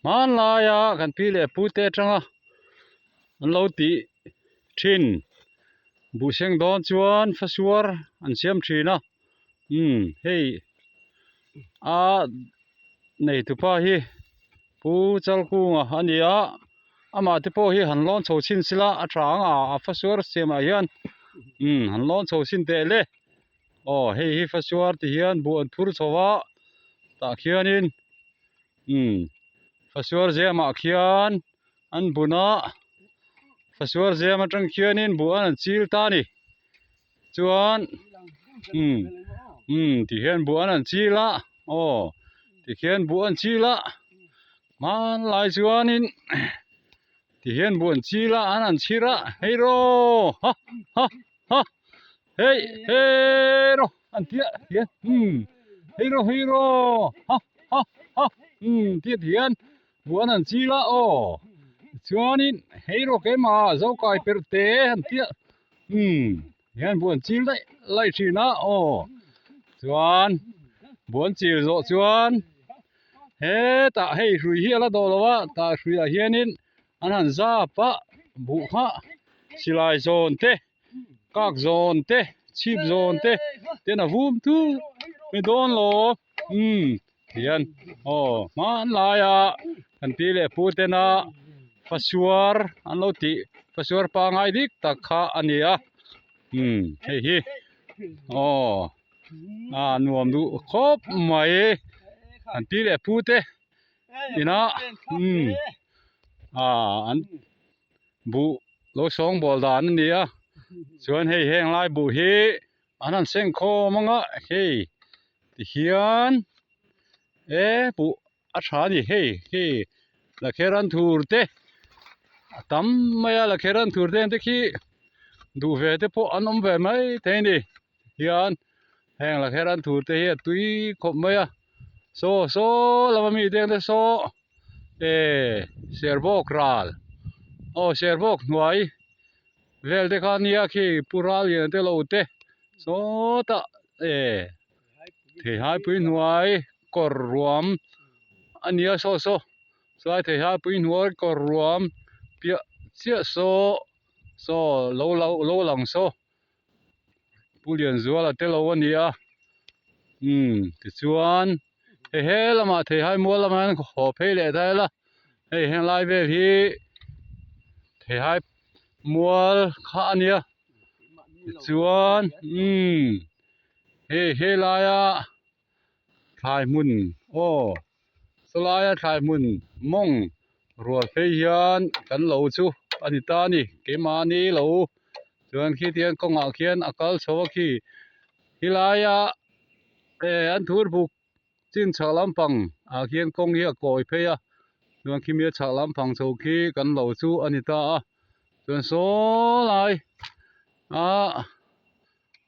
Hmanlaia kan pi leh pu te atanga an lo tih thin buh seng dawn chuan fasuar an siam thin a umm hei a neitupa hi pu Chalkunga a ni a amah te pawh hi han lawn chho chhin sela a tha ang a a fasuar siamah hian umm han lawn chho chhin teh le aw hei hi fasuar ti hian buh an phur chho a tah khianin. Umm fasuar ziamah khian an bun a fasuar ziam atang khianin buh an chil ta a ni chuan umm umm ti hian buh an chil a aw ti khian buh an chil a hmanlai chuanin ti hian buh an chil a an han chhir a hei rawh ha ha ha hei hero an tia hian umm hero hero ha ha ha umm tia ti hian buan an chil a aw chuanin hero keimah zokai perh te an tia umm hian buan chil daih laih thin a aw chuan buan chil zawh chuan hetah hei hrui hi a la dawh lo a tah hruiah hianin an han zap a buh kha silai zawn te. Kak zawn te chhip zawn te ten a vum thur mai dawn lo umm tihian aw hmanlaia kan pi leh pu tena fasuar an lo tih fasuar pangai dik tak kha a ni a umm hei hi aw a nuam duh khawp mai an pi leh pu te inah umm ah an. Buh lo sawngbawl dan a ni a chuan hei heng lai buh hi an han seng khawm ang a hei tihian e buh a tha a ni hei hei lakher an thur te a tam mai a lakher an thur te ang te khi duh ve te pawh an awm ve mai thei a ni hian heng lakher an thur te hi a tui khawp mai a saw saw lama mi te ang te saw. Eh Serbawk ral aw Serbawk hnuai vel te kha nia khi pu ral lian te lo te sawtah eh Theihaipui hnuai kawr ruam a nia saw saw chuai Theihaipui hnuai kawr ruam piah chiah saw saw lo lo lang saw. Pu Lianzuala te lo a ni a umm tichuan hei he lamah theihai mual lamah hian haw phei leh ta ila hei henglai vel hi theihai mual kha a nia tichuan umm hei helaia thlai hmun aw chulaia thlai hmun mawng rual phei hian kan lo chu a ni ta a ni keimahni lo chuan khi tiang kawngah khian a kal chho a khi helai ah eh an thur buk chin chhak lampang ah khian kawng hi a kawi phei a chuan khimi a chhak lampang chho khi kan lo chu a ni ta a chuan saw lai ah.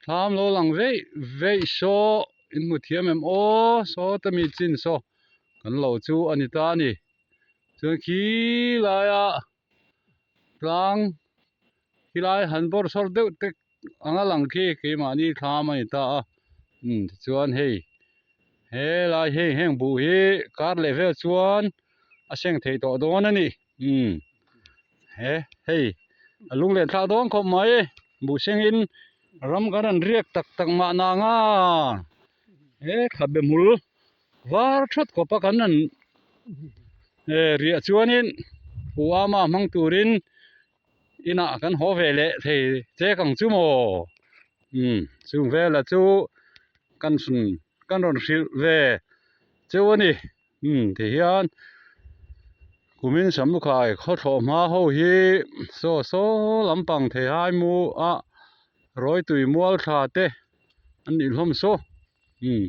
Thlam lo lang veih veih saw in hmu thiam em aw saw ta mi chin saw kan lo chu a ni ta a ni chuan khi laia tlang khi lai han bawr sawr deuh te anga lang khi keimahni thlam a ni ta a umm tichuan hei helai hei heng buh hi kar leh vel chuan a seng thei tawh dawn a ni. Umm he hei a lung leh thlak dawn khawp mai buh sengin ram kan rawn riak tak tak mah na anga he khabe hmul var thawt khawp a kan rawn eh riah chuanin pu ama hmang turin inah kan haw ve leh thei chek ang chu maw umm chung vela chu kan kan rawn hrilh ve cheu a ni. Umm ti hian kumin samlukhai khawthlawh hma ho hi saw saw lampang theihai mu a rawitui mual thla te an nih hlawm saw umm.